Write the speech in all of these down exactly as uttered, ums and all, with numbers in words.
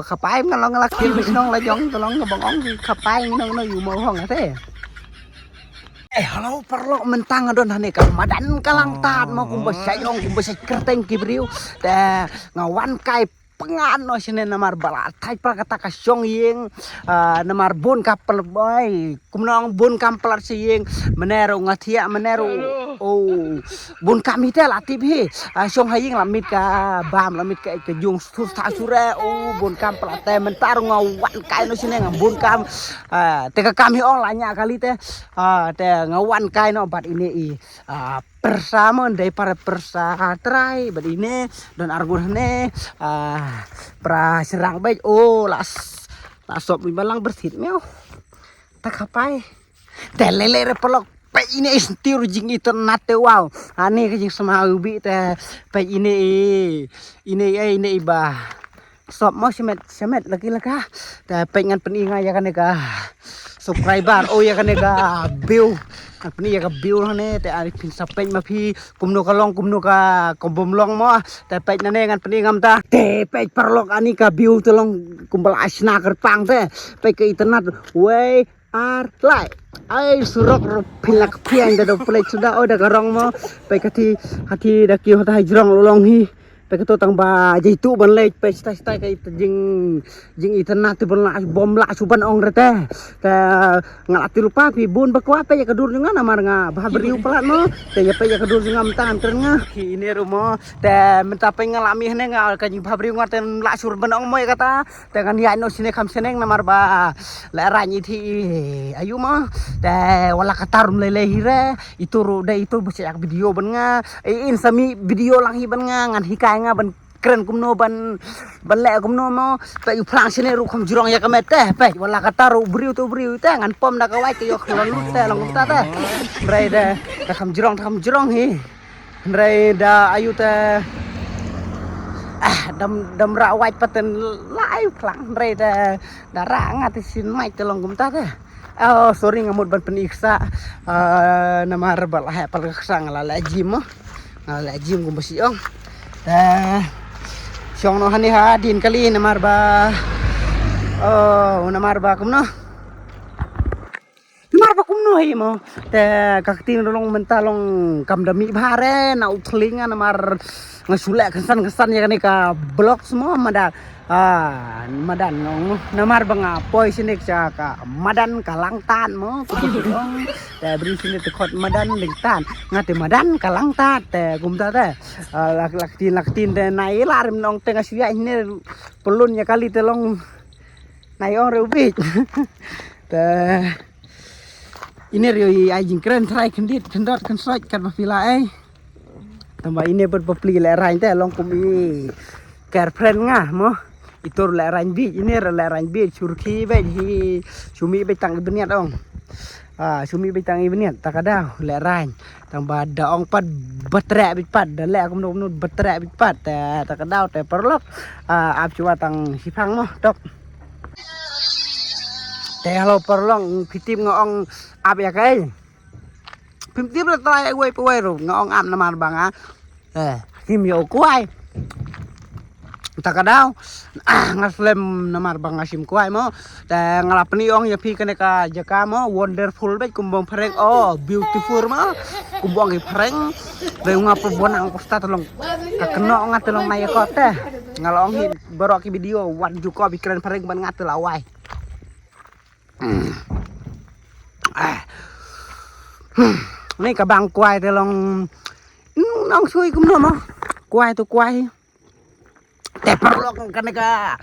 Khapai nga long la kir shnong la jong, ka long ka bang ong khapai ngi nong no yu mo hong ate. Eh, hello paralok, mynta nga don hane ka madan ka Langtat mo, kumba shai ong, kumba shai kyrteng ki briew. Te nga wan kai pyngan noh shane namar ba la thait para kata ka shong ïing, ah, namar bun ka pynlong, kumno ong, bun kam pynlong sha ïing, mynne ruh nga thiah, mynne ruh, oh, bun kam hi te la tip hi, ah, shong ha ïing la miet ka bam, la miet ka, ka jung sur sa sure, oh, bun kam pynlong te, mynta ruh nga wan kai noh shane nga bun kam, ah, te ka kam hi ong la ñiah kali te, ah, te nga wan kai noh bad ine i, ah, pyrsa mo, ndei para pyrsa trai bad ine, don arngut hane, ah, para syrang bad, oh, la s-, la sop mi balang bersit miau. Ta khapai. Te lele re paralok, peit ine i sentiw jing internet te, wow. Ani ka jingsma ubi te, peit ine i, ine i, ine i ba. Sop mo shimet, shimet laki laka. Te peit ngan pyni nga ïa kane ka subscriber, oh, ïa kane ka view. Ngan pyni ïa ka view hane, te ani phin sa peit ma phi kumno ka long, kumno ka, ka bym long mo. Te peit nane ngan pyni ngam ta. Te peit paralok, ani ka view te long kumba la shna kyrpang te. Peit ka internet. Wei ar lai. Ai surok ro phin lak phian da do plek suda, oh, da ka rong mo. Peit kati, hati da ki hota jrong long hi. Peit kato tang ba jai tu ban leit, peit stai stai ka ita jing, jing ita na tu ban la, bom la suban ong rete. Te nga la ti lupa phi bun ba kwah peit ïa ka dur jong nga namar nga ba briew palat mo. Te ïa peit ïa ka dur jong nga mynta ngan kren nga. Ki ine ruh mo. Te mynta peit nga la mih ne nga ka jing ba briew nga te la sur ban ong mo ïa kata. Te ngan ïaid noh shane kham shaneng namar ba la rang i thi ayu mo. Te wala katar um lei lei hi re. Itu ruh dei itu ba syak video ban nga. I in sami video lang hi ban nga, ngan hikai nga ban kren kumno ban, ban leh kumno mo. Te yu phlang shane ruh kham jrong ïa ka met te. Peit wala katar u briew tu briew te ngan pom da ka wai ka yok lon lut te long kumta te. Hynrei da, da kham jrong, da kham jrong hi. Hynrei da ayu te, ah, dam, dam ra wai paten lai phlang hynrei da, da ra nga te shin mai te long kumta te. Oh, sorry, nga mut ban pyni ksa. Ah, namar ba la heh pal ksa nga la leh gym mo. Nga la leh gym kumba shi ong. Eh, shong noh hani ha din kali namar ba, oh, namar ba kumno. Namar ba kumno hi mo. Te ka kti nga long mynta long kam da mih bha re na u thling nga namar nga shu leh kynsan kynsan ïa kane ka vlogs mo mada. Ah, madan ngong mo. Namar ba nga poi shane sha ka madan ka Langtat mo. Kumba ong te bri shane te khot madan Langtat. Nga te madan ka Langtat te kumta te. Ah, lak, lak tin, lak tin te nai la rim nong te nga shu ïa hine pelun ïa kali te long nai ong re u bit. Te ine rio i ai jingkren trai kendit kendot kensoi kat ba pila ai. Tamba ine bad bapli leh rain te long kum i girlfriend nga mo. Itur leh rain bit, ine re leh rain bit, surki bit hi, sumi bit tang i bniat ong. Ah, sumi bit tang i bniat, ta ka daw leh rain. Tang ba da ong pat batrek bit pat, da leh kumno kumno batrek bit pat, ta, ta ka daw te paralok. Ah, ap chwa tang sipang mo, tok. Te hello paralok, phi tip nga ong ap ïa kai. Phim tip la trai wei pa wei ru nga ong ap namar ba nga. Eh, kim yo kwai. Ta ka daw. Ah, nga slem namar ba nga shim kwai mo. Te nga la pyni ong ïa phi kane ka jaka mo wonderful bad kumbong phareng. Oh, beautiful mo. Kumbong ki phareng. Re nga pa bonang posta telong. Ka keno nga telong na ïa ko te. Nga la ong hi barok ki video wan ju ko bi kren phareng ban nga te la wai. Hmm. Ah. Hmm. Ni ka bang kwai te long. Hmm, nong sui kumno mo. Kwai tu kwai. Te paralok kane ka,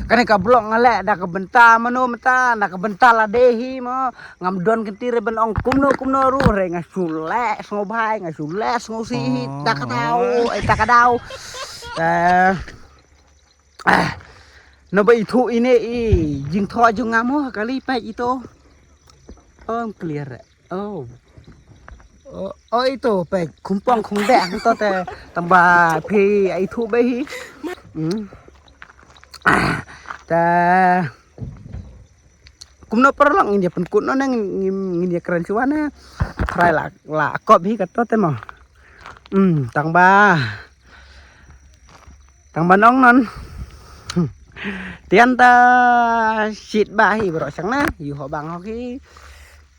kane ka vlog nga leh da ka bynta mano mynta, da ka bynta la dei hi mo. Ngam don kynti re ban ong kumno kumno ruh re nga shu leh sngewbha, nga shu leh sngewsih hi, ta ka daw, eh, ta ka daw. Eh, ah, naba ithuh ine i jingthoh jong nga mo kali peit ito. Ong clear re. Oh. Oh, oh, ito peit kumpong khong deh hangto te tamba phi ithuh ba hi. Hmm. Ah, ta kumno paralok ngin ïa pynkut noh ne ngin, ngin, ngin ïa kren shuwa ne. Trai la, la kop hi kato te mo. Hmm, tang ba. Tang ba nong non. Hmm. Tian ta shit ba hi bro shang na. Yu ho bang ho ki.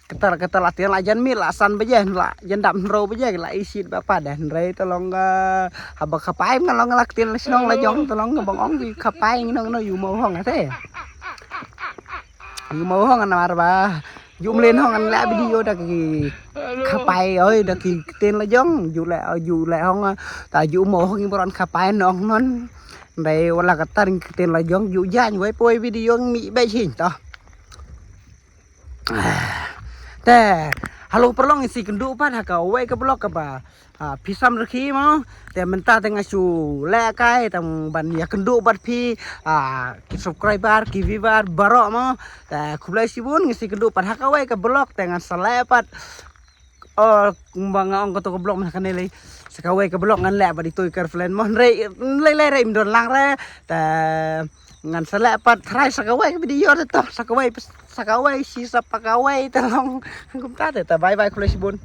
Ketar ketar la tian la jan mi la san baje la jan dap hynro baje la i shit ba pa dah hynrei ta long ga haba khapai ngan long la tian la shnong la jong ta long ga bang ong ki khapai ngi nong no yu mo hong te. Yu mo hong na mar ba. Ju mlen hong an la video da ki khapai oi da ki ktien la jong ju le ju le hong ta ju mo hong i bron khapai nong non. Ndai wala ka tar ktien la jong ju jan wai poi video mi bai hin to. Te halo perlong isi kendu pat ha ka wai ka blok ka ba. Ah, phi sam rakhi mo. Te mynta te nga shu leh kai tang ban ïa kynduh bad phi. Ah, ki subscriber ki viewer baroh mo. Te khublei shibun ngi si kynduh pat ha kawei ka blog te ngan sa leh pat. Oh, kumba nga ong kato ka blog mynta kane lei. Sa kawei ka blog ngan leh bad itoi ka reflen mo. Hynrei lei lei rei mdon lang re. Te ngan sa leh pat tharai sa kawei ka video te to sa kawei sa kawei shi sa pa kawei te long. Kumta te ta bye bye khublei shibun.